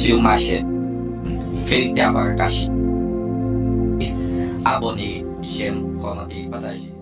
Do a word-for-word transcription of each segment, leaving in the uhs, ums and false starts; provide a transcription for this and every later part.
sur ma chaîne. Verite a pa ka kache. Abòne, jèm, kòmante, pataje.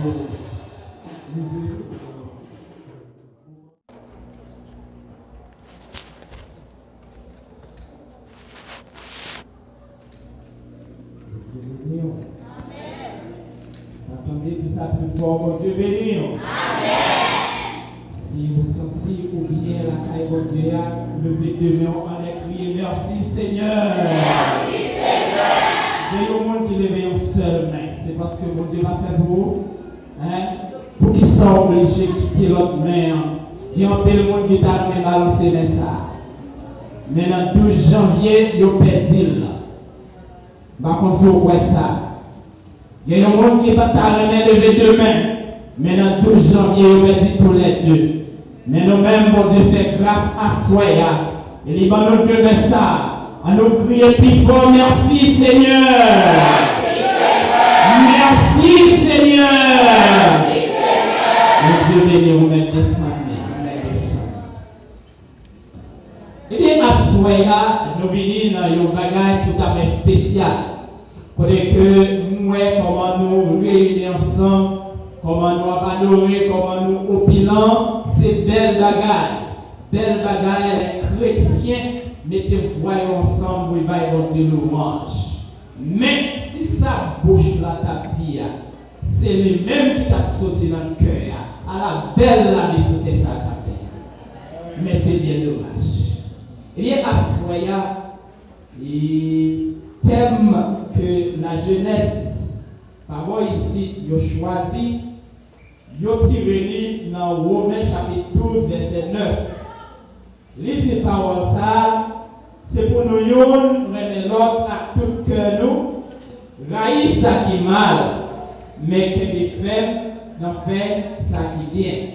Bondye beni w. Atande, di sa pi fò, Bondye beni w. Si ou santi ou byen lakay Bondye a, leve de men w anlè, kriye, "Mèsi, Senyè." Gen yon moun ki leve yon sèl men, se paske Bondye pa fè pou ou. Hein? Poukisa w oblije kite lòt men an? Gen anpil moun ki ta renmen balanse men sa a. Men nan douz janvye, yo pèdi l. M pa konn si w kwè sa. Gen yon moun ki pa ta renmen leve de men, men nan douz janvye, yo pèdi toulède. Men nou menm, Bondye fè gras aswè a, e li ban nou de men sa a. Ann nou kriye pi fò, "Mèsi, Senyè! Mèsi, Senyè!" Bondye beni w, ou mèt desann, ou mèt desann. Ebyen, aswè a, nou vini nan yon bagay toutafè espesyal. Kote ke m wè kòman nou reyini ansanm, kòman nou ap adore, kòman nou opilan, se bèl bagay. Bèl bagay lè kretyen mete vwa yo ansanm pou y bay Bondye lwanj. Men, si sa bouch la t ap di a, se li menm ki t ap soti nan kè a, ala bèl lavi sou tè sa a t ap bèl. Men se byen domaj. Ebyen, aswè a, e, tèm ke lajenès pa bò isit yo chwazi, yo tire li nan Women chapit douz, vèsè nèf. Li di pawòl sa a, se pou nou youn renmen lòt ak tout kè nou, rayi sa ki mal, men kenbe fèm nan fè sa ki byen.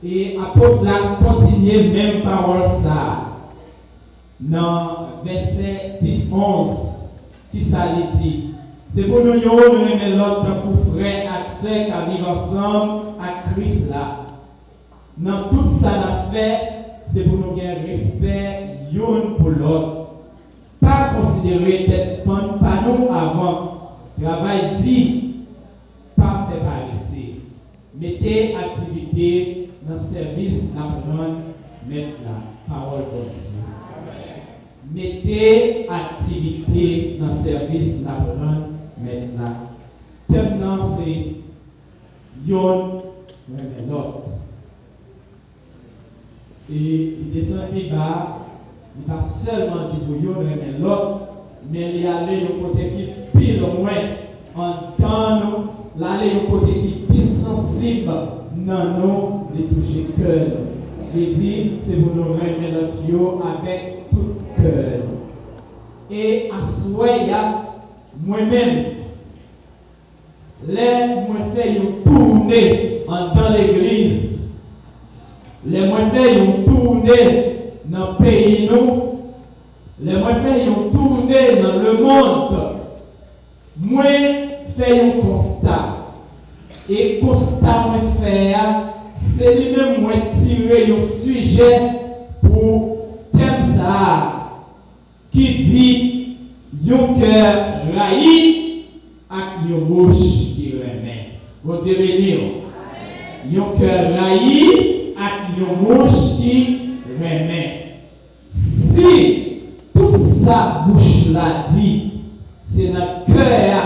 E apot la kontinye menm pawòl sa a nan vèsè dis, onz. Kisa li di? Se pou nou youn renmen lòt tankou frè ak sè k ap viv ansanm ak Kris la. Nan tout sa n ap fè, se pou nou gen respè youn pou lòt. Pa konsidere tèt pa nou avan. Travay di, pa fè parese. Mete aktivite nan sèvis n ap rann Mèt la. Pawòl Bondye. Mete aktivite nan sèvis n ap rann Mèt la. Tèm nan se youn renmen lòt. E li desann pi ba, li pa sèlman di pou youn renmen lòt, men li ale yon kote ki pi lwen anndan nou, l ale yon kote ki pi sansib nan nou, li touche kè nou. Li di, se pou nou renmen lòt yo avèk tout kè nou. E aswè a, mwen menm, lè mwen fè yon toune anndan legliz, lè mwen fè yon toune nan peyi nou, lè mwen fè yon toune nan lemonn, mwen fè yon konsta. E konsta mwen fè a, se li menm mwen tire yon sijè pou tèm sa a. Ki di, yon kè rayi ak yon bouch ki renmen. Bondye beni w. Yon kè rayi ak yon bouch ki renmen. Si tout sa bouch la di, se nan kè a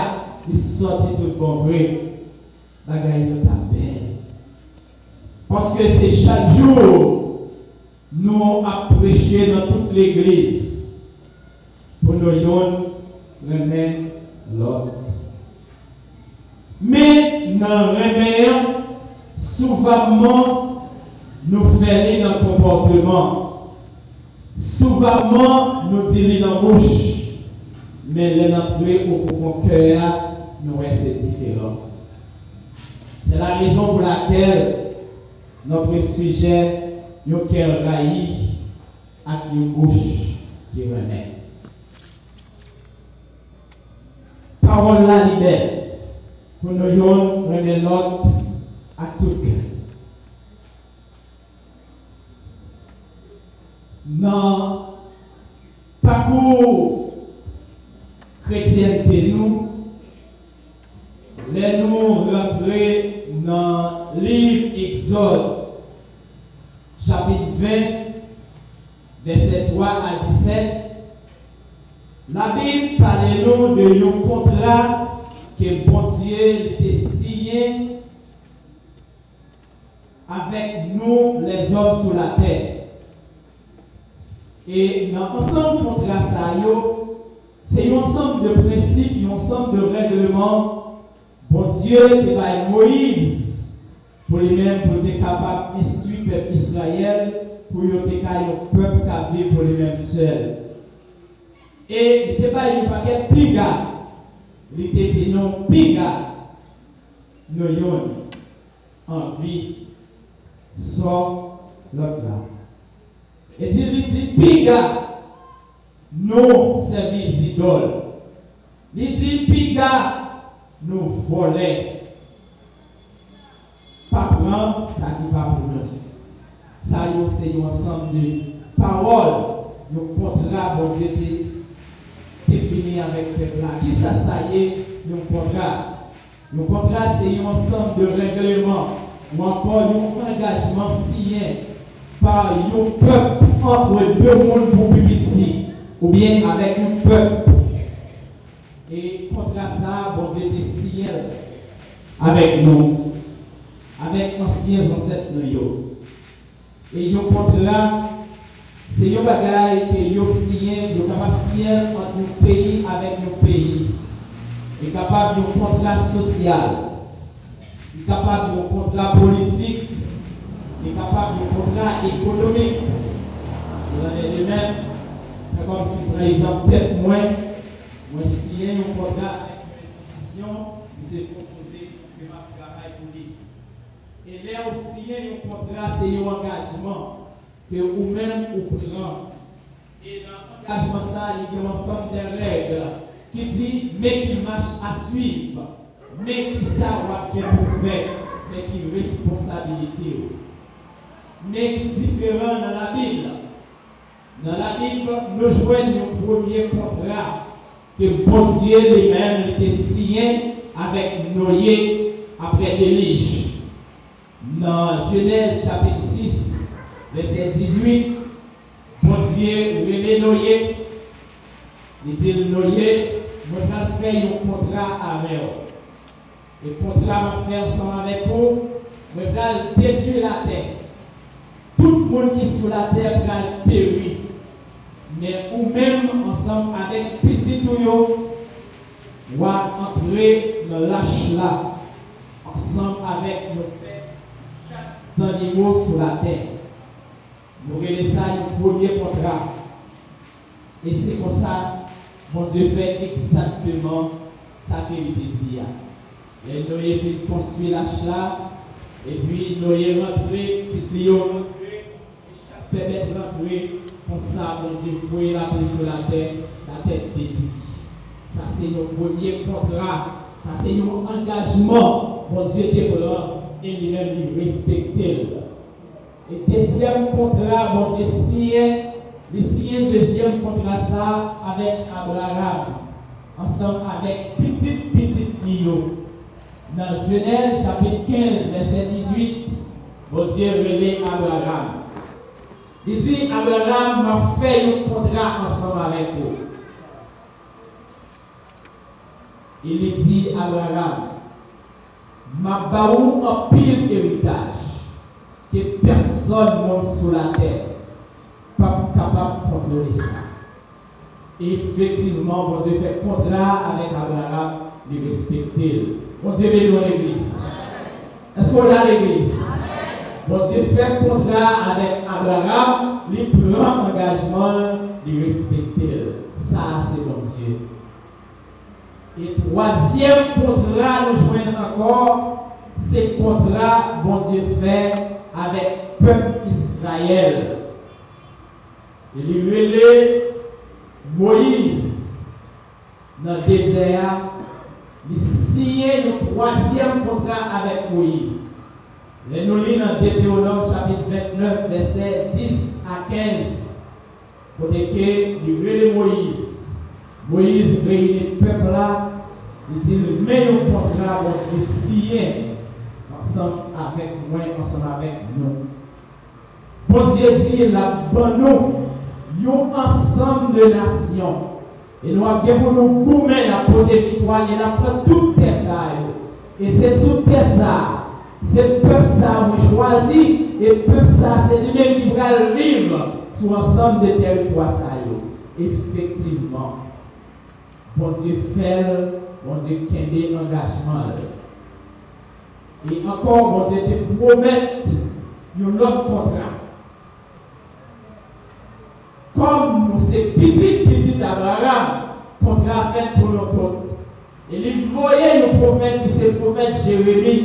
li sòti tout bon vre, bagay yo t ap bèl. Paske se chak jou nou ap preche nan tout legliz pou nou youn renmen lòt. Men nan renmen an, souvamman nou fè li nan konpòteman. Souvamman nou di li nan bouch, men lè n antre o pwofon kè a, nou wè se diferan. C'est la raison pour laquelle notre sujet, yon kè rayi ak yon bouch ki renmen. Pawòl la li bèl pou nou youn renmen lòt ak tout kè. Nan pakou kretyènte nou, lè nou rantre Nan liv Egzòd, chapit ven, vèsè twa a disèt, Labib pale nou de yon kontra ke Bondye li te siyen avèk nou, lèzòm sou latè. E nan ansanm kontra sa yo, se yon ansanm de prensip, yon ansanm de règleman Bondye te bay Moyiz pou li menm, pou l te kapab enstwi pèp Izrayèl, pou yo te ka yon pèp k ap viv pou li menm sèl. E li te bay yon pakèt piga. Li te di nou, piga nou youn anvi sò lòt la. E di, li di, piga nou sèvi zidòl. Li di, piga nou vòlè. Pa pran sa ki pa pou nou. Sa yo se yon ansanm de pawòl, yon kontra Bondye te, te fini avèk pèp la. Kisa sa ye, yon kontra? Yon kontra se yon ansanm de règleman ou ankò yon angajman siyen pa yon pèp ant de moun pou pi piti oubyen avèk yon pèp. E kontra sa a, Bondye te siyen l avèk nou, avèk ansyen zansèt nou yo. E yon kontra, se yon bagay ke yo siyen, yo kapab siyen l ant yon peyi avèk yon peyi. Li kapab yon kontra sosyal, li kapab yon kontra politik, li kapab yon kontra ekonomik. Ou tande de menm, fè kòmsi, pa egzanp, tèt mwen, mwen siyen yon kontra avèk yon enstitisyon ki se pwopoze ke m ap travay pou li. E lè ou siyen yon kontra, se yon angajman ke ou menm ou pran. E nan angajman sa a, li gen yon ansanm de règ ki di, men ki mach a swiv, men ki sa w ap gen pou fè, men ki responsabilite w. Men ki diferan nan Labib. Nan Labib, nou jwenn yon premye kontra ke Bondye li menm li te siyen avèk Noye apre delij. Nan Jenèz chapit sis, vèsè dizuit, Bondye rele Noye, li di l, Noye, mwen pral fè yon kontra avè w. E kontra m ap fè ansanm avèk ou, mwen pral detwi latè. Tout moun ki sou latè pral peri. Men ou menm, ansanm avèk pitit ou yo, w a antre nan lach la, ansanm avèk yon pèp, chak zannimo sou latè. Nou rele sa yon premye kontra. E se konsa, Bondye fè egzakteman sa ke li te di a. Lè Noye fin konstwi lach la, epi Noye rantre, pitit li yo rantre, e chak fè bèt rantre, konsa Bondye voye lapli sou latè, latè detwi. Sa se yon premye kontra, sa se yon angajman Bondye te pran, e li menm li respekte l. E dezyèm kontra Bondye siyen, li siyen dezyèm kontra sa a avèk Abraram, ansanm avèk pitit pitit li yo. Nan Jenèz chapit kenz, vèsè dizuit, Bondye rele Abraram. Li di, Abraram, m ap fè yon kontra ansanm avèk ou. E li di Abraram, m ap ba ou anpil eritaj ke pèsonn moun sou latè p ap kapab kontwole sa. E efektivman, Bondye fè kontra avèk Abraram, li respekte l. Bondye beni w, legliz. Èske w la, legliz? Bondye fè kontra avèk Abraram, li pran angajman l, li respekte l. Sa a se Bondye. E twazyèm kontra nou jwenn ankò, se kontra Bondye fè avèk pèp Izrayèl. E li rele Moyiz nan dezè a, li siyen yon twazyèm kontra avèk Moyiz. Lè nou li nan Detewonòm chapit vennèf, vèsè dis a kenz, kote ke li rele Moyiz. Moyiz reyini pèp la, li di l, men yon kontra Bondye siyen Ansanm avèk mwen, ansanm avèk nou. Bondye di l ap ban nou yon ansanm de nasyon. E nou ap gen pou nou goumen, n ap pote viktwa e n ap pran tout tè sa yo. E se sou tè sa a, se pèp sa a mwen chwazi, e pèp sa a se li menm ki pral viv sou ansanm de tèritwa sa yo. Efektivman, Bondye fè l, Bondye kenbe angajman l. E ankò, Bondye te pwomèt yon lòt kontra. Kòm nou se pitit pitit Abraram, kontra fèt pou nou tout. E li voye yon pwofèt ki se pwofèt Jeremi.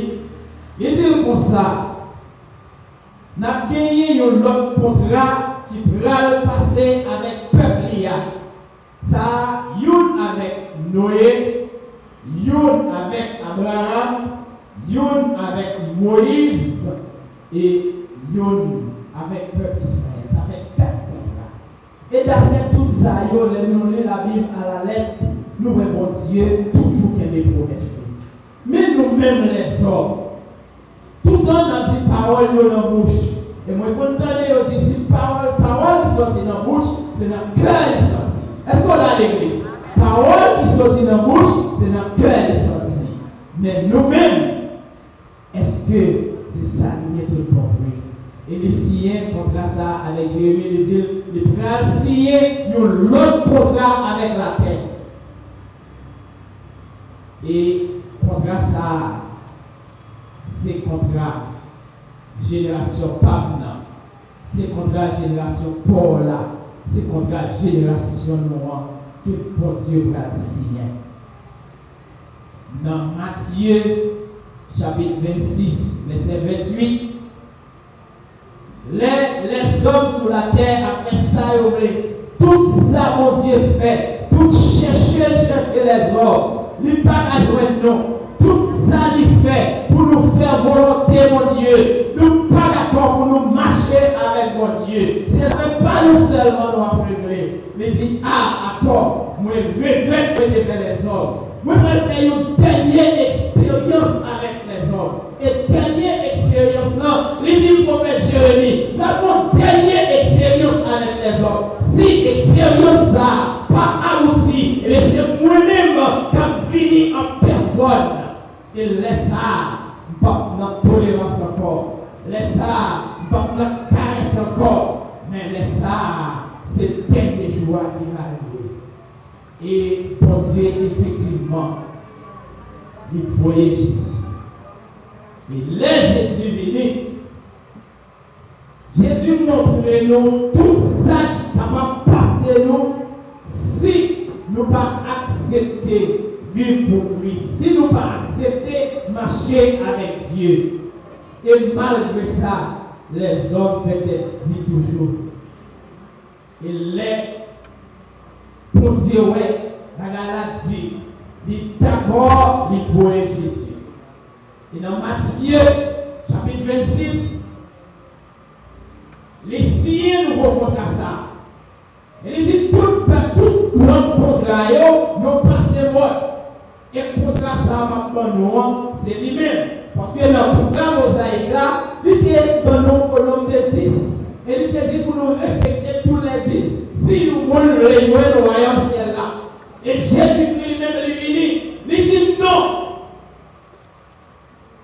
Li di l konsa, n ap genyen yon lòt kontra ki pral pase avèk pèp li a. Sa a, youn avèk Noye, youn avèk Abraram, youn avèk Moyiz, e youn avèk pèp Izrayèl. Sa fè kat kontra. E daprè tout sa yo, lè nou li Labib alalèt, nou wè Bondye toujou kenbe pwomès li. Men nou menm lèzòm, toutan n ap di pawòl yo nan bouch. E mwen konn tande yo di si pawòl, pawòl ki soti nan bouch, se nan kè li soti. Èske w la legliz? Pawòl ki soti nan bouch, se nan kè li soti. Men nou menm, èske se sa li ye tout bon vre? E li siyen kontra sa a avèk Jeremi, li di l, li pral siyen yon lòt kontra avèk latè. E kontra sa a, se kontra jenerasyon pa m nan, se kontra jenerasyon pa w la, se kontra jenerasyon nou an ke Bondye pral siyen. Nan Matye, chapit vennsis, vèsè venntuit, lè lèzòm sou latè ap fè sa yo vle, tout sa Bondye fè, tout chèche l chèche lèzòm, li pa ka jwenn nou. Tout sa li fè pou nou fè volonte Bondye, nou pa dakò pou nou mache avèk Bondye. Se zafè pa nou sèlman nou ap regle. Li di, a, atò, mwen regrèt mwen te fè lèzòm. Mwen pral fè yon dènye eksperyans avèk lèzòm. E dènye eksperyans lan, li di pwofèt Jeremi, n ap gon dènye eksperyans avèk lèzòm. Si eksperyans sa a pa abouti, ebyen se mwen menm k ap vini an pèsòn. E lè sa a, m p ap nan tolerans ankò. Lè sa a, m p ap nan karès ankò. Men lè sa a, se dènye jou a ki va rive. E Bondye, efektivman, li voye Jezi. E lè Jezi vini, Jezi montre nou tout sa ki kapab pase nou si nou pa aksepte viv pou Kris, si nou pa aksepte mache avèk Dye. E malgre sa, lèzòm petèt di toujou, e lè Bondye wè bagay la di, li dakò, li voye Jezi. E nan Matye, chapit vennsis, li siyen nouvo kontra sa a. E li di tout, tout lòt kontra yo, yo pase mòd. E kontra sa a m ap ban nou an, se li menm. Paske nan kontra Mozayik la, li te ban nou pwononm de dis. E li te di pou nou respekte tou lè dis. Si yon moun vle jwenn wayòm syèl la. E Jezikri li menm, li vini, li di non.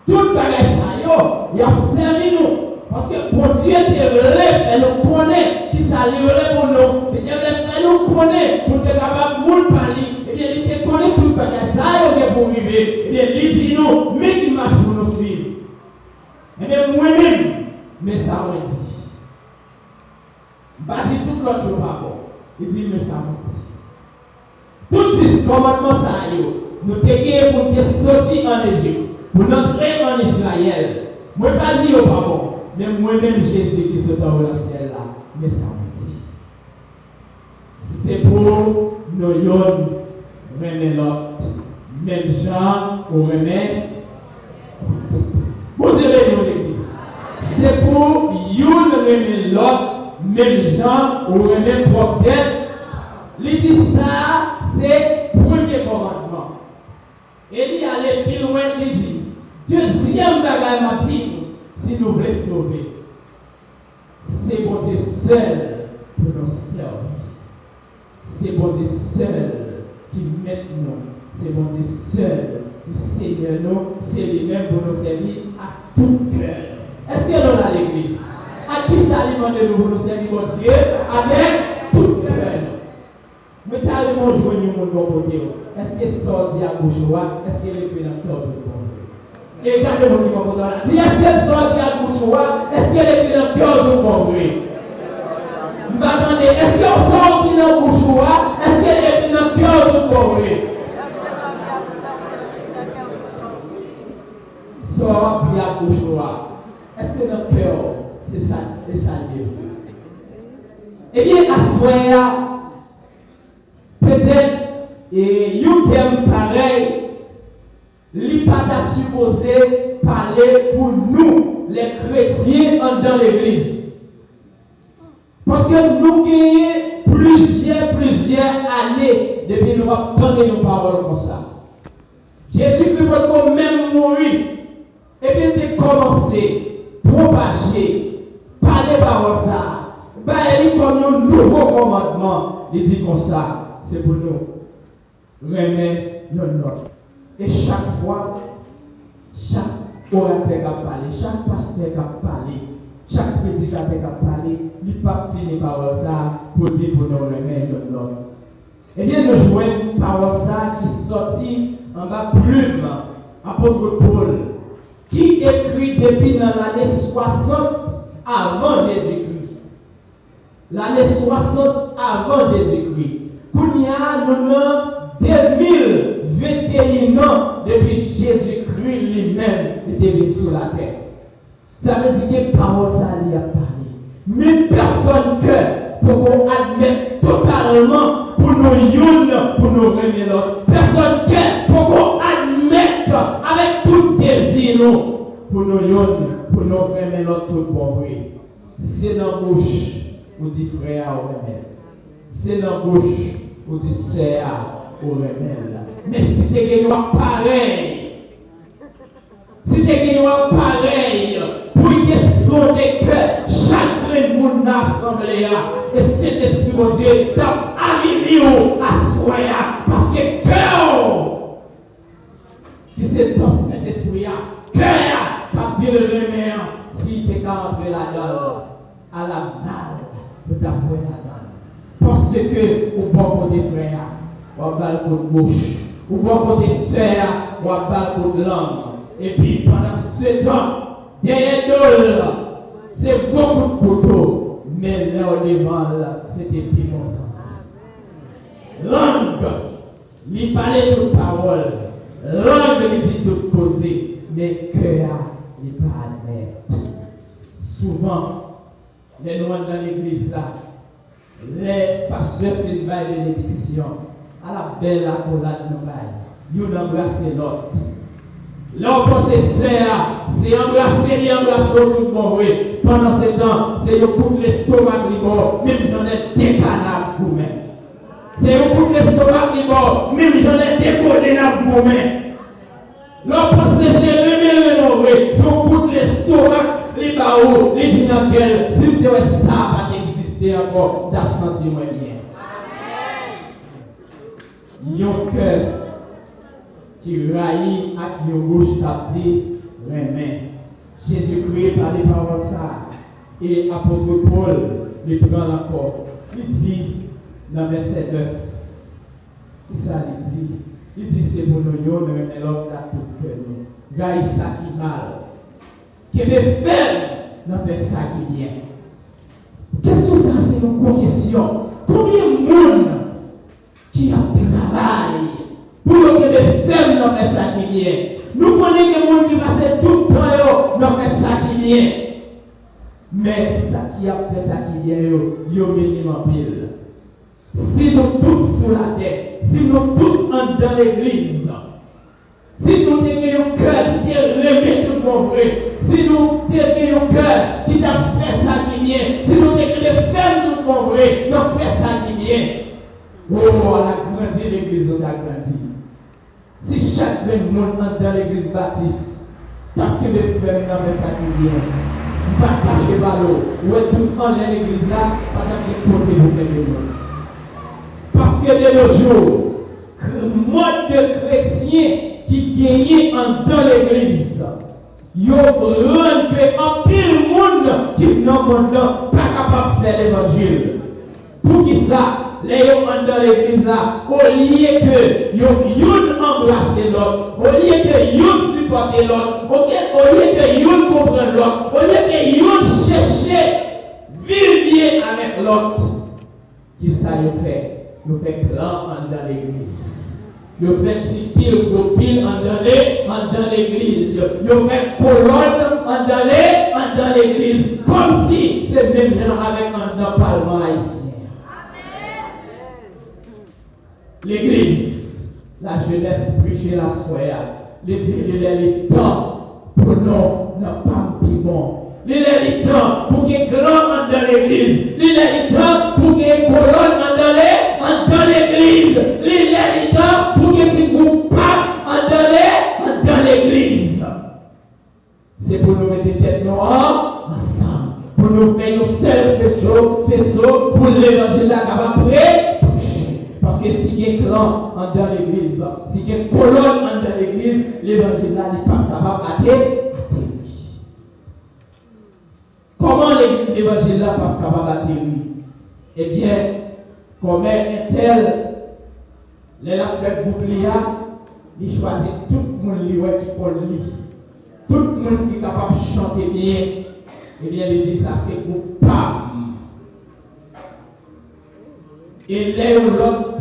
Tout bagay sa yo, y ap sèvi nou. Paske Bondye te vle fè nou konnen kisa li vle pou nou. Li te vle fè nou konnen pou nou te kapab moun pa li. Ebyen, li te konnen tout bagay sa yo gen pou rive. Ebyen, li di nou, men ki mach pou nou swiv. Ebyen, mwen menm, men sa mwen di. M pa di tout lòt yo pa bon. Li di, men sa mwen di. Tout dis kòmandman sa yo, nou te genyen pou n te soti ann Ejip, pou n antre ann Izrayèl. Mwen pa di yo pa bon, men mwen menm Jezi ki sot anwo nan syèl la, men sa mwen di. Se pou nou youn renmen lòt, menm jan ou renmen. Bondye beni w, legliz. Se pou youn renmen lòt, menm jan ou renmen pwòp tèt. Li di sa, se premye kòmandman. E li ale pi lwen, li di, dezyèm Dezyèm bagay m ap di nou, si nou vle sove, se Bondye sèl pou nou sèvi. Se Bondye sèl ki mèt nou. Se Bondye sèl ki Senyè nou. Se li menm pou nou sèvi ak tout kè nou. Èske nou la, legliz? Ak kisa li mande nou pou nou sèvi Bondye? Avèk tout kè nou. Mwen ta renmen w jwenn yon moun bò kote w. Èske sa w di ak bouch ou a, èske l ekri nan kè w tout bon vre? E gade moun ki bò kote w la. Di, èske sa w di ak bouch ou a, èske l ekri nan kè w tout bon vre? M pa tande. Èske sa w di nan bouch ou a, èske l ekri nan kè w tout bon vre? Sa w ap di ak bouch ou a, èske nan kè w se sa, e sa l ye vre? Ebyen, aswè a, petèt, e, yon tèm parèy, li pa ta sipoze pale pou nou, lè kretyen anndan legliz. Paske nou genyen plizyè, plizyè ane depi nou ap tande yon pawòl konsa. Jezikri potko menm mouri, epi l te kòmanse pwopaje, pale pawòl sa a, bay li kòm yon nouvo kòmandman. Li di konsa, se pou nou renmen youn lòt. E chak fwa, chak oratè k ap pale, chak pastè k ap pale, chak predikatè k ap pale, li p ap fini pawòl sa a pou di pou nou renmen youn lòt. Ebyen, nou jwenn pawòl sa a ki sòti anba plim apot Pòl, ki ekri depi nan lane swasant avan Jezikri. Lane swasant avan Jezikri. Kounye a, nou nan de mil venteyen an depi Jezikri li menm li te vin sou latè. Sa vle di ke pawòl sa a li ap pale. Men pèsonn kè poko admèt totalman pou nou youn, pou nou renmen lòt. Pèsonn kè poko admèt avèk tout dezi nou pou nou youn, pou nou renmen lòt tout bon vre. Se nan bouch ou di frè a ou renmen l. Se nan bouch ou di sè a ou renmen l. Men si te gen yon aparèy, si te gen yon aparèy pou l te sonde kè chak grenn moun nan asanble a, e Sentespri Bondye t ap avili w aswè a, paske kè w ki se tanp Sentespri a, kè a k ap di l renmen an, si l te ka antre ladan l, ala mal nou t ap wè ladan l. Paske ou bò kote frè a, w ap ba l kout bouch. Ou bò kote sè a, w ap ba l kout lang. Epi pandansetan, dèyè do l, se gwo kout kouto, men lè w devan l, se te pi bon zanmi. Lang li pale tout pawòl, lang li di tout koze, men kè a, li pa admèt. Souvan, lè nou anndan legliz la, lè pastè fin bay benediksyon, ala bèl akolad nou bay, youn anbrase lòt. Lè w panse sè a, se anbrase li anbrase w tout bon vre, pandansetan, se yon kout lestomak li ba w, menm jan lè de kana ap goumen. Se yon kout lestomak li ba w, menm jan lè de koden ap goumen. Lè w panse se renmen l renmen w vre, se yon kout lestomak li ba ou, li di nan kè l, si m te wè sa pa t egziste ankò, m t ap santi mwen byen. Yon kè ki rayi ak yon bouch k ap di renmen. Jezikri pale pawòl sa a, e apot Pòl, li pran l ankò. Li di nan vèsè nèf, kisa li di? Li di se pou nou youn renmen lòt ak tout kè nou. Rayi sa ki mal. Kenbe fèm nan fè sa ki byen. Kesyon sa a se yon gwo kesyon. Konbyen moun ki ap travay pou yo kenbe fèm nan fè sa ki byen. Nou konnen gen moun ki pase tout tan yo nan fè sa ki byen. Men sa ki ap fè sa ki byen yo, yo minim anpil. Si nou tout sou latè, si nou tout anndan legliz, si nou te gen yon kè ki te renmen tout bon vre, si nou te gen yon kè ki t ap fè sa ki byen, si nou te kenbe fèm tout bon vre nan fè sa ki byen, o, ala grandi legliz nou ta grandi. Si chak grenn moun anndan legliz batis T ap kenbe fèm nan fè sa ki byen. M pa t kache ba l ou. Ou wè tout anlè legliz la, pa t ap gen kote pou kenbe moun. Paske de nos jours, mòd de kretyen ki genyen anndan legliz, yo rann ke anpil moun ki nan mond lan pa kapab fè levanjil. Poukisa, lè yo anndan legliz la, olye ke yo youn anbrase lòt, olye ke youn sipòte lòt, oke, olye ke youn konprann lòt, olye ke youn chèche viv byen avèk lòt, kisa yo fè? Yo fè klan anndan legliz. Yo fè ti pil gwo pil anndan le, anndan legliz. Yo fè kolòn anndan le, anndan legliz. Kòmsi se menm jan avèk anndan palman ayisyen an. Legliz, lajenès preche laswè a. Li di li lè li tan pou nou nan pa m pi bon. Li lè li tan pou gen klan anndan legliz. Li lè li tan pou gen kolòn anndan le, anndan legliz. Li lè li tan pou gen ti gwoup pap anndan le, anndan legliz. Se pou nou mete tèt nou an, ansanm. Pou nou fè yon sèl fecho, feso, pou levanjil la kapab pre, preche. Paske si gen klan anndan legliz, si gen kolòn anndan legliz, levanjil la li p ap kapab ate, ateri. Kòman le, levanjil la p ap kapab ateri? Ebyen, kòmè entèl, lè l ap fè gwoup li a, li chwazi tout moun li wè ki konn li. Tout moun ki kapab chante byen, ebyen, li di, "Sa se gwoup pa m." E lè yon lòt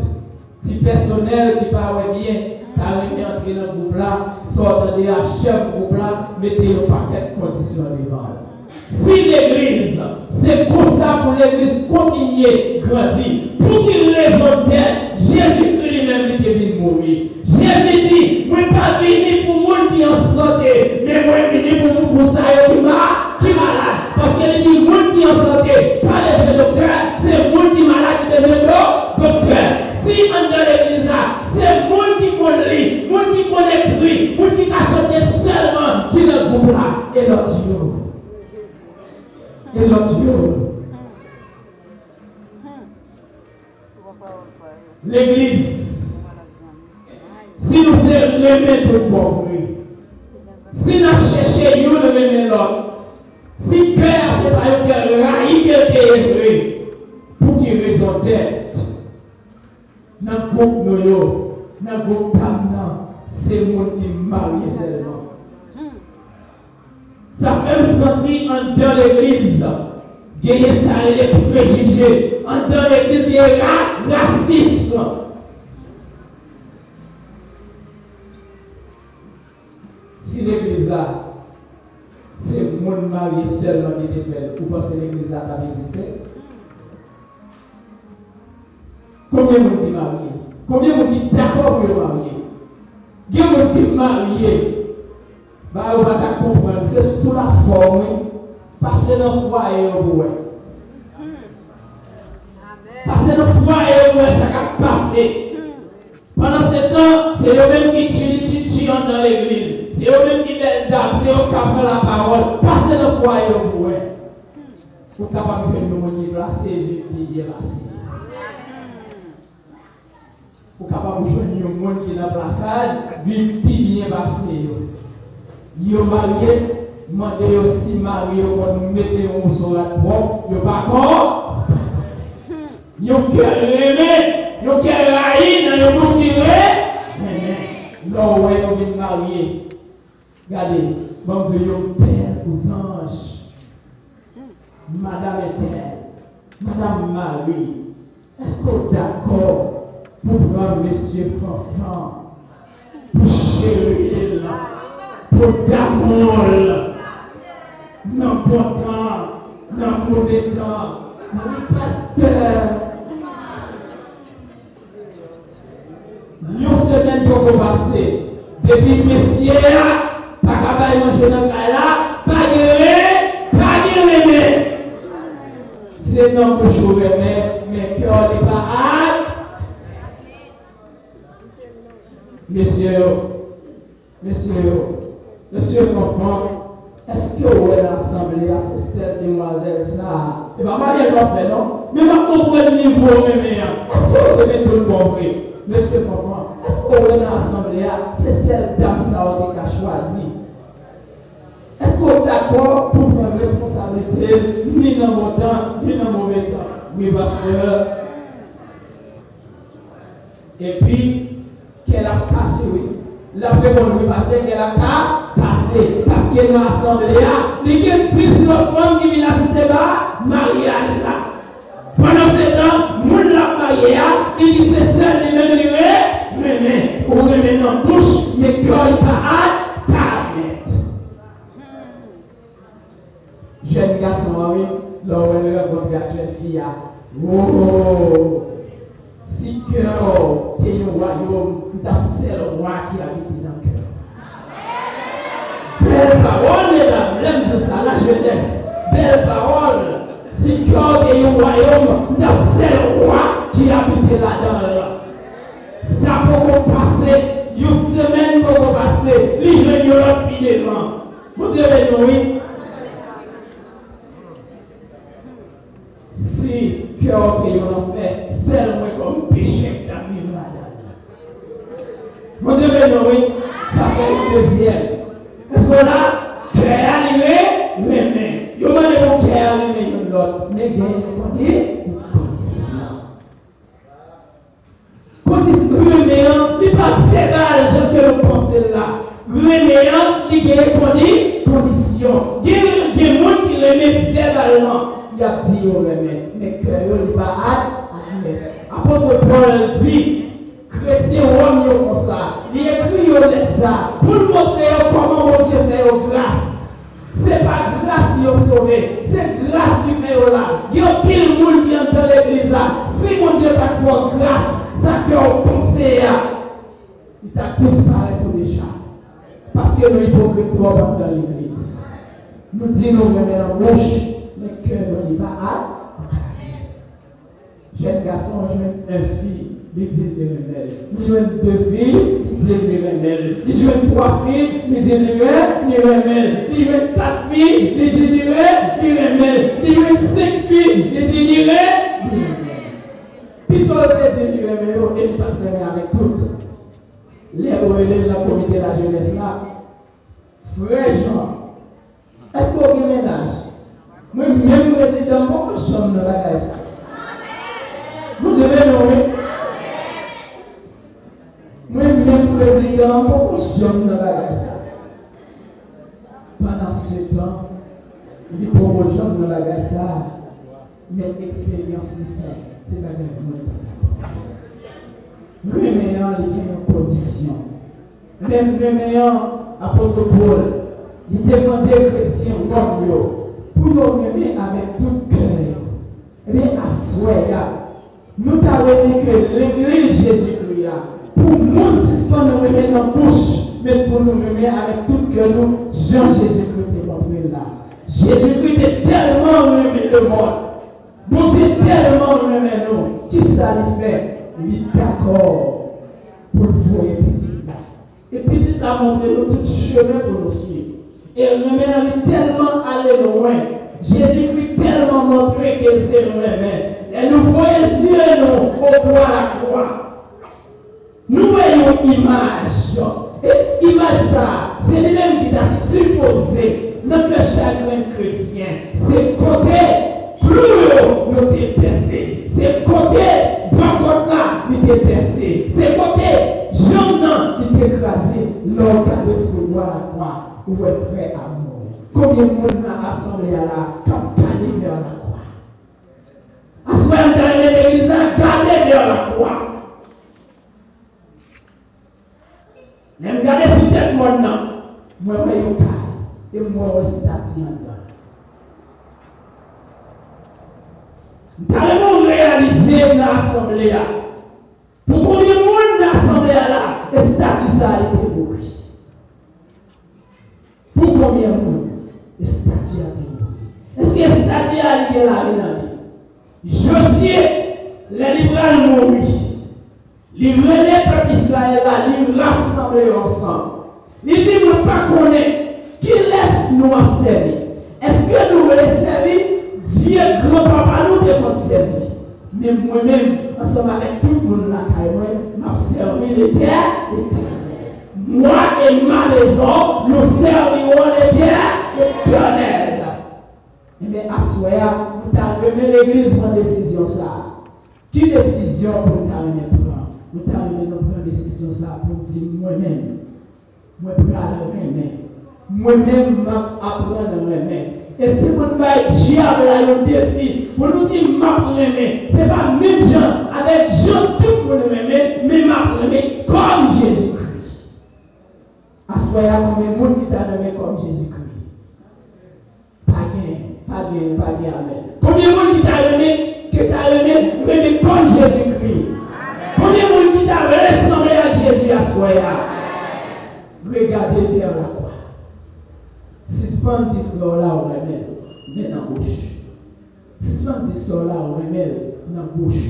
ti pèsonèl ki pa wè byen ta renmen antre nan gwoup la, sa w tande a chèf gwoup la mete yon pakèt kondisyon devan l. Si legliz, se konsa pou legliz kontinye grandi, pou ki rezon dèt Jezikri li menm li te vin mouri? Jezi di, "Mwen pa vini pou moun ki an sante, men mwen vini pou, pou, pou sa yo ki ma-, ki malad." Paske li di, "Moun ki an sante, pa bezwen doktè, se moun ki malad ki bezwen do-, doktè." Si anndan legliz la, se moun ki konn li, moun ki konn ekri, moun ki ka chante sèlman ki nan gwoup la, e lòt yo? E lòt yo? Legliz, si nou se renmen tout bon vre, si n ap chèche youn renmen lòt, si kè a se pa yon kè rayi ke l te ye vre, pou ki rezon dèt nan gwoup nou yo, nan gwoup pa m nan, se moun ki marye sèlman? Sa fè m santi anndan legliz genyen sa rele prejije. Anndan legliz genyen ra-, rasism. Si legliz la se moun marye sèlman ki te fè l, ou panse legliz la t ap egziste? Konbyen moun ki marye? Konbyen moun ki dakò pou yo marye? Gen moun ki marye, ba yo pa ta konprann, se sou lafòm, wi. Pase nan fwaye yo pou wè. Pase nan fwaye yo pou wè sa k ap pase. Pandansetan, se yo menm ki tchili tchitchi anndan legliz. Se yo menm ki bèl dam, se yo k ka pran lapawòl. Pase nan fwaye yo pou wè. Ou kapab jwenn yon moun ki plase, viv pi byen pase. Ou kapab jwenn yon moun ki nan plasaj, viv pi byen pase yo. Yo marye, mande yo si mari yo konn mete yon moso rad pwòp, yo pa konn. Yon kè renmen, yon kè rayi nan yon bouch ki re-, renmen. Lè w wè yo vin marye, gade, ban m di w, yo bèl kou zanj. Madanm entèl, madanm Mari, èske w dakò pou pran mesye Fanfan, pou cheri l, pou damou l, nan bon tan, nan move tan? Wi, pastè. Yon semèn poko pase, depi mesye a pa ka bay manje nan kay la, pa gen ren-, pa gen renmen. Se nan bouch ou renmen, men kè w li pa ak. Mesye yo, mesye yo, Mesye Fanfan, èske w wè nan asanble a se sèl demwazèl sa a? E pa maryaj w ap fè non, men m ap montre w nivo renmen an. Èske w renmen tout bon vre? Mesye Fanfan, èske w wè nan asanble a se sèl dam sa a w te ka chwazi? Èske w dakò pou pran responsablite l ni nan bon tan, ni nan move tan? Wi, pastè. Epi, kè l ap kase, wi. L ap reponn, wi, pastè, kè l ap ka kase. Paske nan asanble a, li gen dis lòt fanm ki vin asiste ba maryaj la. Pandansetan, moun l ap marye a, li di se sèl li menm li re-, renmen. Ou renmen nan bouch, men kè w li pa admèt. Jèn gason an, wi, lè w wè l rankontre ak jèn fi a, o, si kè w te yon wayòm, m t ap sèl wa ki abite nan kè w. Bèl pawòl, medam, lè m di sa, lajenès, bèl pawòl. Si kè w te yon wayòm, m t ap sèl wa ki abite ladan l. Sa poko pase, yon semèn poko pase, li jwenn yon lòt pi devan. Bondye beni w, wi. Si kè w te yon lanfè, sèl mwen kòm pechè ki t ap viv ladan l. Bondye beni w, wi. Sa fè yon dezyèm. Èske w la? Kè a li re-, renmen. Yo mande pou kè a renmen youn lòt, men gen yon kondi-, yon kondisyon. Kondisyon renmen an, li pa vèbal jan ke nou panse l la. Renmen an, li gen kondi-, kondisyon. Gen, gen moun ki renmen vèbalman. Y ap di yo renmen, men kè yo, li pa ad-, admèt. Apot Pòl di kretyen Wòm yo konsa. Li ekri yo lèt sa pou l montre yo kòman Bondye fè yo gras. Se pa gras yo sove, se gras ki fè yo la. Gen anpil moun ki anndan legliz la, si Bondye pa t fè w gras, sa kè w panse a, li t ap disparèt ou deja. Paske nou ipokrit twòp anndan legliz. Nou di nou renmen nan bouch, men kè nou li pa a. Jèn gason an jwenn en fi, li di l li renmen l. Li jwenn de fi, li di l li renmen l. Li jwenn twa fi, li di l li re-, li renmen l. Li jwenn kat fi, li di li re-, li renmen l. Li jwenn senk fi, li di li re-, li renmen l. Pito l te di li renmen yo, e li pa t renmen avèk tout. Lè yo rele l nan komite lajenès la, Frè Jean, èske w gen mennaj? Mwen menm prezidan m poko janm nan bagay sa. Bondye beni w, wi. Mwen menm prezidan m poko janm nan bagay sa. Pandansetan, li poko janm nan bagay sa. Men eksperyans li fè, se bagay moun pa ta panse. Renmen an, li gen yon kondisyon. Menm renmen an, apot Pòl, li te mande kretyen Wòm yo pou yo renmen avèk tout kè yo. Ebyen, aswè a, nou ta renmen ke legliz Jezikri a, pou moun sispann renmen nan bouch, men pou nou renmen avèk tout kè nou, jan Jezikri te montre l la. Jezikri te tèlman renmen lemonn, Bondye tèlman renmen nou, kisa li fè? Li dakò pou l voye pitit la. E pitit la montre nou tout chemen pou nou swiv. E renmen an li tèlman ale lwen, Jezikri tèlman montre ke l se renmen. Lè nou voye zye nou obwa lakwa, nou wè yon imaj. E imaj sa a, se li menm ki ta sipoze nan kè chak grenn kretyen. Se kote klou yo, yo te pèse. Se kote bwa kòt la, li te pèse. Se kote janm nan, li te kraze. Lè w gade sou bwa lakwa, ou wè vrè amou. Konbyen moun nan asanble a la k ap gade vè lakwa? Aswè a, m ta renmen legliz la gade vè lakwa. Lè m gade sou tèt mòn nan, mwen wè yon kay, e mwen wè estati anndan. M ta renmen w reyalize nan asanble a, pou konbyen moun nan asanble a la, estati sa a li te mouri. Pou konbyen moun estati a te mouri? Èske estati a li gen lavi nan li? Jozye, lè li pral mouri, li rele pèp Izrayèl la, li rasanble yo ansanm. Li di, mwen pa konnen nou ap sèvi? Èske nou vle sèvi Dye granpapa nou te konn sèvi? Men mwen menm, ansanm avèk tout moun lakay mwen, m ap sèvi Letè-, Letènèl. Moi et ma maison, nous servirons l'Éternel. Ebyen, aswè a, nou ta renmen legliz pran desizyon sa a. Ki desizyon pou nou ta renmen pran? Nou ta renmen nou pran desizyon sa a pou n di, mwen menm, mwen pral renmen. Mwen menm, m ap aprann renmen. E si pou n bay dyab la yon defi, pou nou di, m ap renmen, se pa menm jan avèk jan tout moun renmen, men m ap renmen kòm Jezikri. Aswè a, konbyen moun ki ta renmen kòm Jezikri? Pa gen, pa gen, pa gen amèn. Konbyen moun ki ta renmen, ki ta renmen, renmen kòm Jezikri? Konbyen moun ki ta vle sanble ak Jezi aswè a? Regardez vers la croix. Sispann di frè w la ou renmen l, men nan bouch. Sispann di sè w la ou renmen l nan bouch.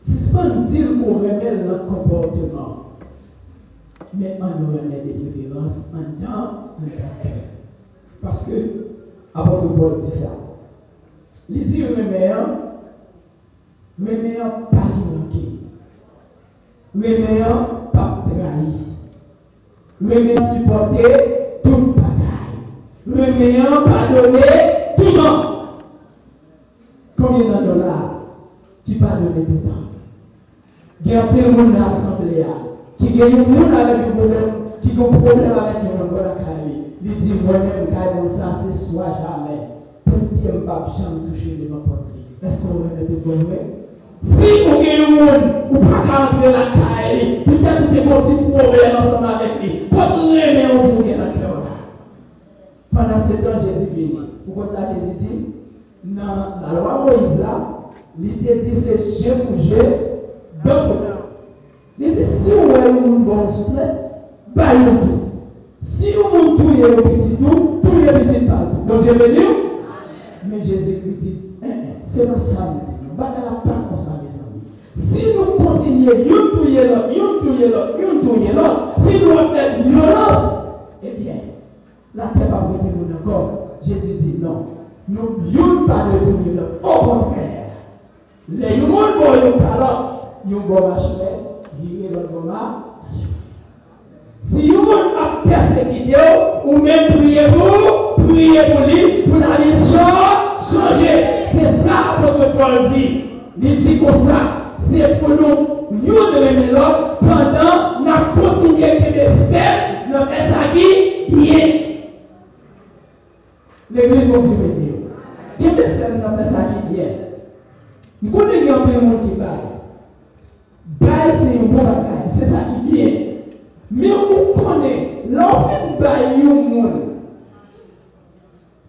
Sispann di l ou renmen l nan konpòteman. Men ann renmen de preferans anndan, anndan kè. Paske apot Pòl di sa. Li di renmen an, renmen an pa gen manke. Renmen an p ap trayi. Renmen sipòte tout bagay. Renmen an padone toutan. Konbyen nan nou la a ki padone toutan? Gen anpil moun nan asanble a ki gen yon moun avèk yon pwoblèm, ki gen yon pwoblèm avèk yon moun bò lakay li. Li di, mwen menm, kay mwen sa, se swa jamè. Poul pye m p ap janm touche devan pòt li. Èske w renmen tout bon vre? Si ou gen yon moun, ou pa ka antre lakay li, petèt ou te gen yon ti pwoblèm ansanm avèk li, kot renmen w di w gen nan kè w la? Pandan se tan, Jezi vini. Ou konn sa Jezi di? Nan lalwa Moyiz la, li te di se je pou je, dan pou dan. Li di, si w wè yon moun ba w souflèt, bay yon tou. Si yon moun touye yon pitit ou, touye pitit pa l tou. Bondye beni w. Men Jezikri di, en, en, se pa sa m di nou. Bagay la pa konsa, mezanmi. Si nou kontinye youn touye lòt, youn touye lòt, youn touye lòt, si nou ap fè vyolans, ebyen, latè p ap rete moun ankò. Jezi di non. Nou, youn pa dwe touye lòt. Okontrè, lè yon moun ba w yon kalòt, yon bò machwè, vire lòt bò ma-, machwè. Si yon moun ap pèsekite w, ou menm priye pou, priye pou li, pou lavi l chan-, chanje. Se sa apot Pòl di. Li di konsa, se pou nou youn renmen lòt pandan n ap kontinye kenbe fèm nan fè sa ki byen. Legliz Bondye beni yo. Kenbe fèm nan fè sa ki byen. M konnen gen anpil moun ki bay. Bay se yon bon bagay, se sa ki byen. Men ou konnen, lè w fin bay yon moun,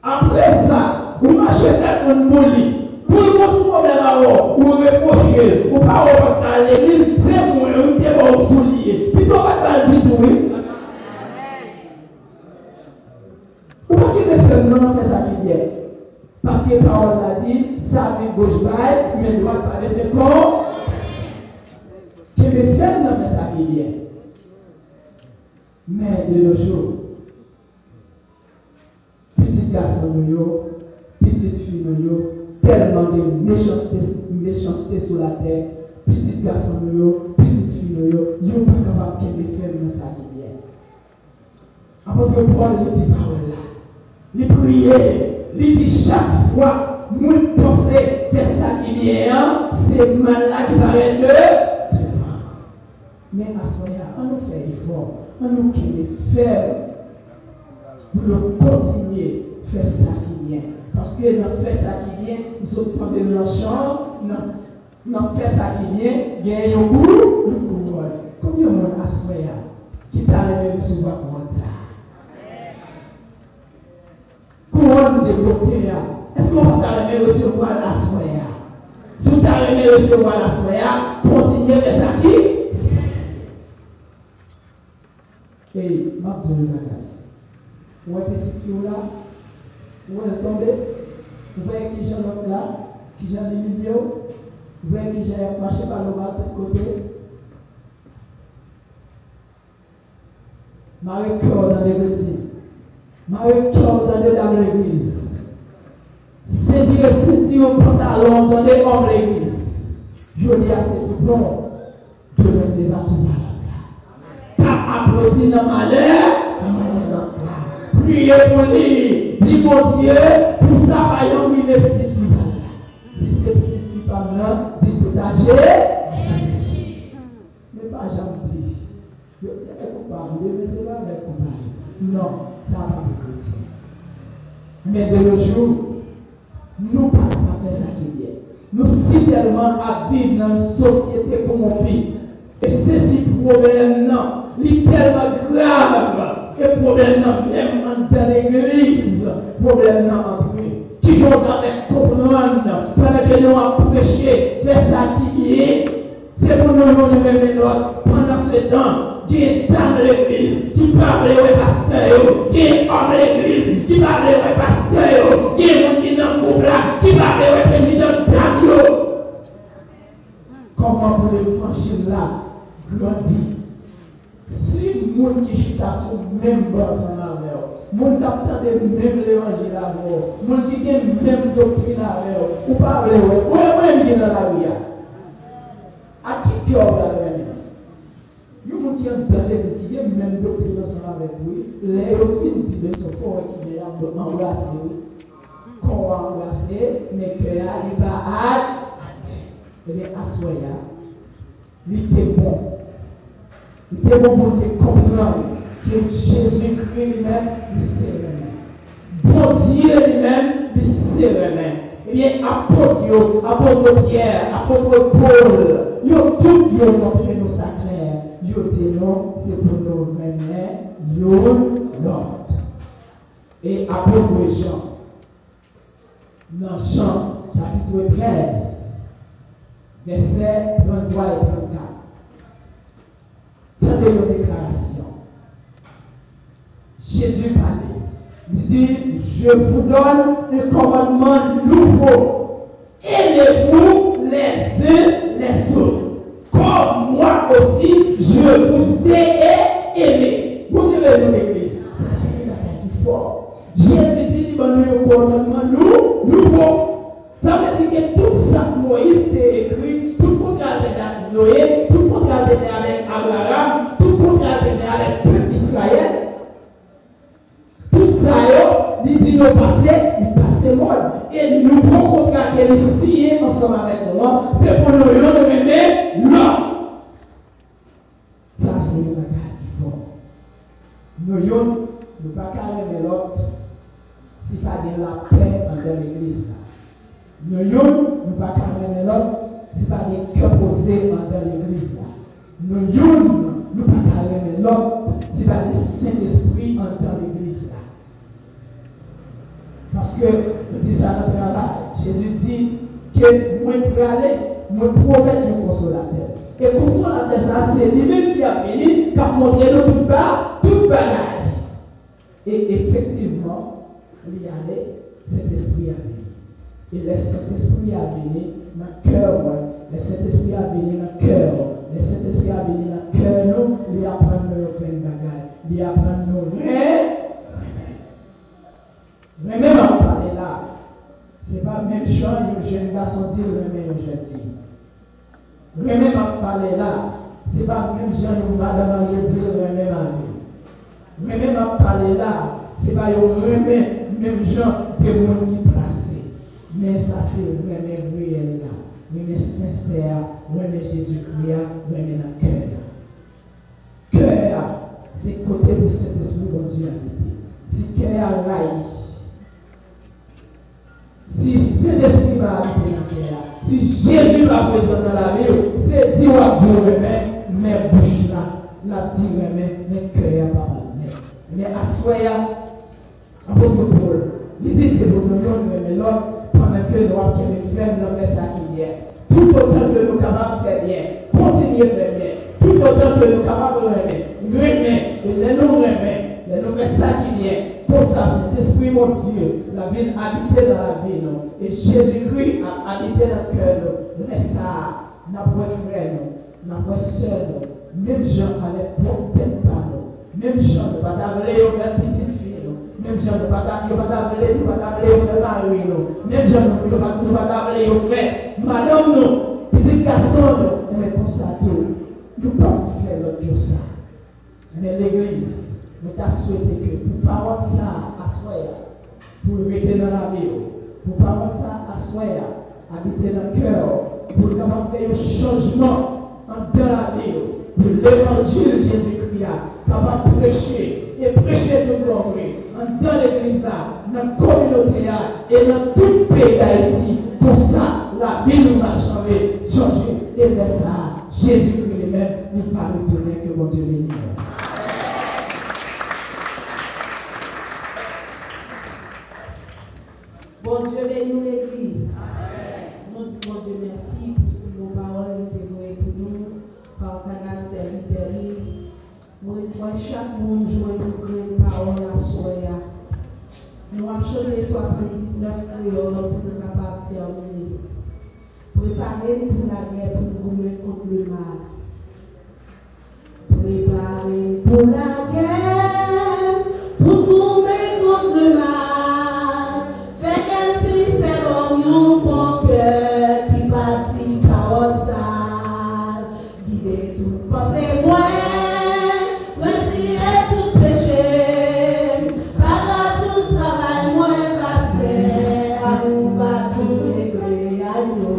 apre sa, ou mache fè moun pou li. Pou l gen yon ti pwoblèm avè w, ou repwoche l. Ou pa wè w pa t ka al legliz, se mwen wi, m te ba w soulye. Pito w pa t ba l ditou wi. Ou pa kenbe fèm non nan fè sa ki byen. Paske pawòl la di, sa men goch bay, men dwat pa bezwen kon. Kenbe fèm nan fè sa ki byen. Men de nos jours, pitit gason nou yo, pitit fi nou yo, tèlman gen mechanste, mechanste sou latè, pitit gason nou yo, pitit fi nou yo, yo pa kapab kenbe fèm nan sa ki byen. Apot Pòl, li di pawòl la. Li priye, li di, chak fwa mwen panse fè sa ki byen an, se mal la ki parèt de-, devan. Men aswè a, ann nou fè efò, ann nou kenbe fèm pou nou kontinye fè sa ki byen. Paske nan fè sa ki byen, m sot tande l nan chan, nan Nan fè sa ki byen, genyen yon kou, yon kouwòn. Konbyen moun aswè a ki ta renmen resevwa kouwòn sa a? Kouwòn de bote a. Èske w pa ta renmen resevwa l aswè a? Si w ta renmen resevwa l aswè a, kontinye fè sa ki, fè sa ki byen. Ey, m ap di w yon bagay. Ou wè pitit fi w la? Ou wè l tonbe? Ou wè kijan lòt la, kijan li imilye w? Ou wè kijan y ap mache pale w mal tout kote? Mare kè w nan de grenn sid. Mare kè w, tande, dam legliz. Sentire senti w, pantalon w, tande, òm legliz. Jodi a se tout bon. Demen se pa tou pa lòt la. Pa aplodi nan malè, nan malè lòt la. Priye pou li. Di Bondye pou sa pa yon rive pitit fi pa l la. Si se pitit fi pa m nan, di tout a Je-, a Jezi. Men pa janm di, yo te fè konpa m, demen se pa avèk konpa yo. Non, sa pa pou kretyen. Men de nos jours, nou pa kapab fè sa ki byen. Nou si tèlman ap viv nan yon sosyete kowonpi. E se si pwoblèm nan, li tèlman grav. E pwoblèm nan menm anndan legliz, pwoblèm nan antre. Kijan w ta fè konprann pandan ke nou ap preche, fè sa ki byen? Se pou nou youn renmen lòt. Pandansetan, gen dam legliz ki pa vle wè pastè yo, gen òm legliz ki pa vle wè pastè yo, gen moun ki nan gwoup la ki pa vle wè prezidan dam yo. Kòman pou levanjil la grandi? Si moun ki chita sou menm ban ansanm avè w, moun k ap tande menm levanjil avè w, moun ki gen menm doktrin avè w, ou pa vle wè, ou renmen moun ki nan lari a. A ki kè w pral renmen? Yon moun ki anndan legliz ki gen menm doktrin ansanm avèk ou, wi, lè yo fin di benediksyon, fò w wè kijan y ap anbrase, wi. Kò a anbrase, men kè a, li pa ad-, admèt. Ebyen, aswè a, li te bon. Li te bon pou nou te konprann ke Jezikri li menm, li se renmen. Bondye li menm, li se renmen. Ebyen, apot yo, apot Pyè, apot Pòl, yo tout yo montre nou sa klè. Yo di nou, se pou nou renmen youn lòt. E apot Jan, nan Jan, chapit trèz, vèsè tranntwa e trannkat. Tande yon deklarasyon. Jezi pale. Li di, Je vous donne un commandement nouveau. Aimez-vous les uns les autres, comme moi aussi je vous ai aimés. Bondye beni nou, legliz. Sa se yon bagay ki fò. Jezi di li ban nou yon kòmandman nou, nouvo. Sa vle di ke tout sa Moyiz te ekri, tout kontra l te fè avèk Noye, tout kontra l te fè avèk Abraram, tout kontra l te fè avèk pèp Izrayèl, tout sa yo, li di yo pase, li pase mòd. E nouvo kontra ke li siyen ansanm avèk nou an, se pou nou youn renmen lòt. Sa se yon bagay ki fò. Nou youn, nou pa ka renmen lòt si pa gen lapè anndan legliz la. Nou youn, nou pa ka renmen lòt si pa gen kè poze anndan legliz la. Nou youn, nou pa ka renmen lòt si pa gen Sentespri anndan legliz la. Paske nou di sa nan travay. Jezi di ke mwen prale, mwen pwomèt yon konsolatè. E konsolatè sa a, se li menm ki ap vini, k ap montre nou tout ba, tout bagay. E efektivman, li ale, Sentespri a vini. E lè Sentespri a vini nan kè mwen, lè Sentespri a vini nan kè w, lè Sentespri a vini nan kè nou, li aprann nou yon grenn bagay. Li aprann nou ren-, renmen. Renmen m ap pale la, se pa menm jan yon jèn gason di l renmen yon jèn fi. Renmen m ap pale la, se pa menm jan yon madanm marye di l renmen mari l. Renmen m ap pale la, se pa yon renmen menm jan de moun ki plase. Men sa se renmen reyèl la, renmen sensè a, renmen Jezikri a, renmen nan kè a. Kè a, se kote pou Sentespri Bondye abite. Si kè a rayi, si Sentespri pa abite nan kè a, si Jezi pa prezan nan lavi w, se di w ap di w renmen, men bouch la, l ap di renmen, men kè a pa pral renmen. Men aswè a, Apot Pòl, li di se pou nou youn renmen lòt pandan ke nou ap kenbe fèm nan fè sa ki byen. Toutotan ke nou kapab fè byen, kontinye fè byen. Toutotan ke nou kapab renmen, renmen. E lè nou renmen, lè nou fè sa ki byen, konsa Sentespri Bondye l ap vin abite nan lavi nou. E Jezikri ap abite nan kè nou. Lè sa a, n ap wè frè nou, n ap wè sè nou, menm jan avèk pwòp tèt pa nou, menm jan nou pa ta vle yo fè pitit fi nou, Menm jan nou pa ta, yo pa ta vle, nou pa ta vle yo fè mari nou. Menm jan nou, nou pa, nou pa ta vle yo fè madanm nou, pitit gason nou. Enben konsa tou, nou p ap fè lòt yo sa. Men legliz, mwen ta swete ke pou pawòl sa a aswè a, pou l rete nan lavi w, pou pawòl sa a aswè a abite nan kè w, pou l kapab fè yon chanjman anndan lavi w, pou levanjil Jezikri a kapab preche e preche tout bon vre anndan legliz la, nan kominote a e nan tout peyi Dayiti. Konsa, lavi nou va chanje, chanje, e lè sa a, Jezikri li menm, li va retounen. Ke Bondye beni nou. Bondye beni w, legliz. Nou di Bondye mèsi pou si bon pawòl li te voye pou nou pa kanal sèvitè li. Mwen kwè chak moun jwenn yon grenn pawòl aswè a. Nou ap chante swasanndiznèf kreyòl pou nou kapab tèmine. Prepare n pou lagè pou n goumen kont lemal. Prepare n pou lagè pou n goumen kont lemal. Fè kè n sensè, ban m yon bon kè ki p ap di pawòl sal. Gide tout panse mwen, retire tout peche m, pa gras tout travay mwen efase. Amou m va tounen kle anyo,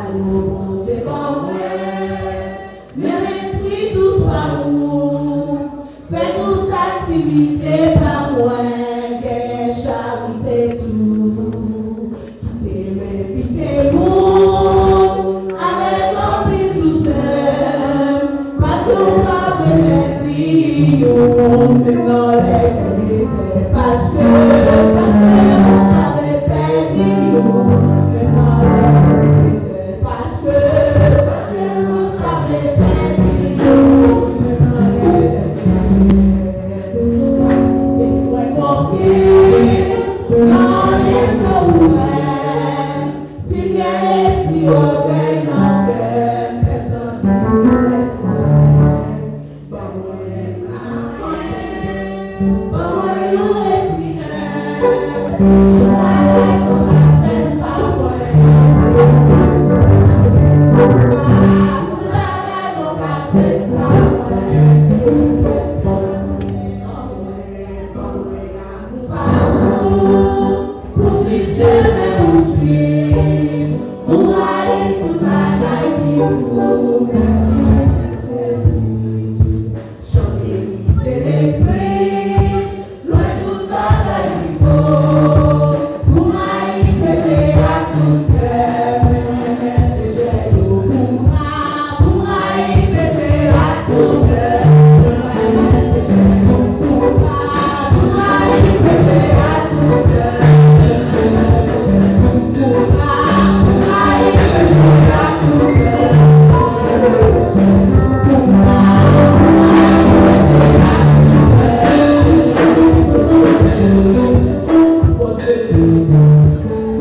anyo Bondye ban mwen. Men lespri dous pa ou, fè tout aktivite pa mwen, genyen charite tou. Kite m envite moun avèk anpil dousè, paske w pa vle pèdi youn, menm nan lè gen mizè, paske, paske w pa vle pèdi youn, menm nan lè gen mizè, paske, paske w pa vle pèdi youn, menm nan lè gen mizè. Depi mwen konfye nan lespri ouvè, si m gen lespri ògèy nan kè m, fè m santi m lespri. Ban mwen, ban mwen yon lespri klè. Mwen, mwen, mwen, mwen, mwen, mwen, mwen, mwen, mwen, mwen, Chanje lide lespri, lwen tout bagay ki fo. Pou rayi peche ak tout kè, mwen renmen peche yo. Pou ra, pou rayi peche ak tout kè, mwen renmen peche yo. Pou ra, pou rayi peche ak tout kè, mwen renmen peche yo. Pou ra, pou rayi peche ak tout kè, mwen renmen peche yo.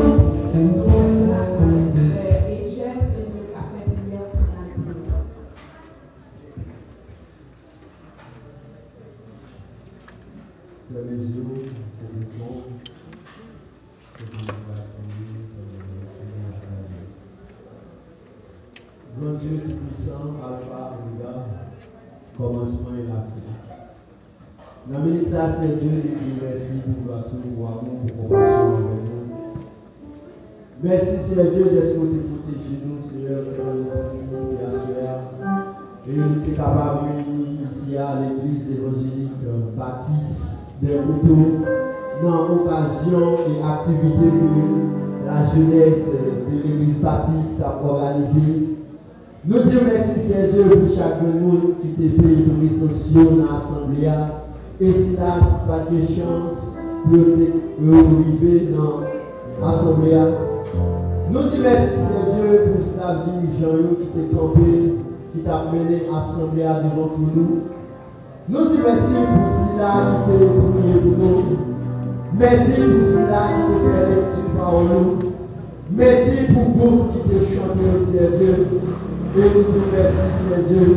Fèmen je w, fèmen je w. Bondye Toupisan, Alfa, Omega, kòmansman e lafen. Nan minit sa, Seyè Dye, nou di w mèsi pou gras ou, pou amou, pou konpasyon w anvè nou. Mèsi, Seyè Dye, dèske w te pwoteje nou, Seyè, pandan nou te aswè a. E nou te kapab reyini isi a, Legliz Evanjelik Batis dè Kouto, nan okazyon e aktivite ke lajenès de Legliz Batis t ap òganize. Nou di w mèsi, Seyè Dye, pou chak grenn moun ki te peye prezans yo nan asanble a. E sila ki pa t gen chans pou yo te, yo rive nan asanble a. Nou di mèsi, Seyè Dye, pou staf dirijan yo ki te kanpe, ki t ap mennen asanble a devan twòn ou. Nou di mèsi pou sila ki te priye pou nou. Mèsi pou sila ki te fè lekti pawòl ou. Mèsi pou gwoup ki te chante yo, Seyè Dye. E nou di w mèsi, Seyè Dye,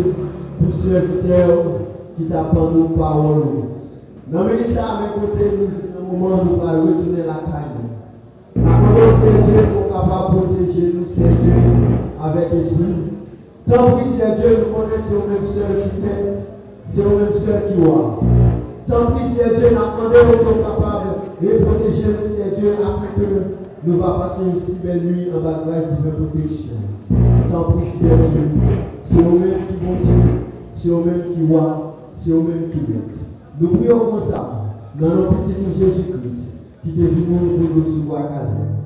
pou sèvitè w ki t ap ban nou pawòl ou. Nan minit sa a, men kote nou vin nan Kòman nou pral retounen lakay nou. N ap mande w, Seyè Dye, pou w kapab pwoteje nou, Seyè Dye, avèk espri w. Tanpri, Seyè Dye, nou konnen se ou menm sèl ki mèt, se ou menm sèl ki wa. Tanpri, Seyè Dye, n ap mande w pou w kapab e pwoteje nou, Seyè Dye, afenke nou pa pase yon si bèl nwi anba gras diven pwoteksyon. Tanpri, Seyè Dye, se ou menm ki Bondye, se ou menm ki wa, se ou menm ki mèt. Nou priye w konsa, nan non Pitit ou Jezi Kris, ki te vin mouri pou nou sou bwa Kalvè.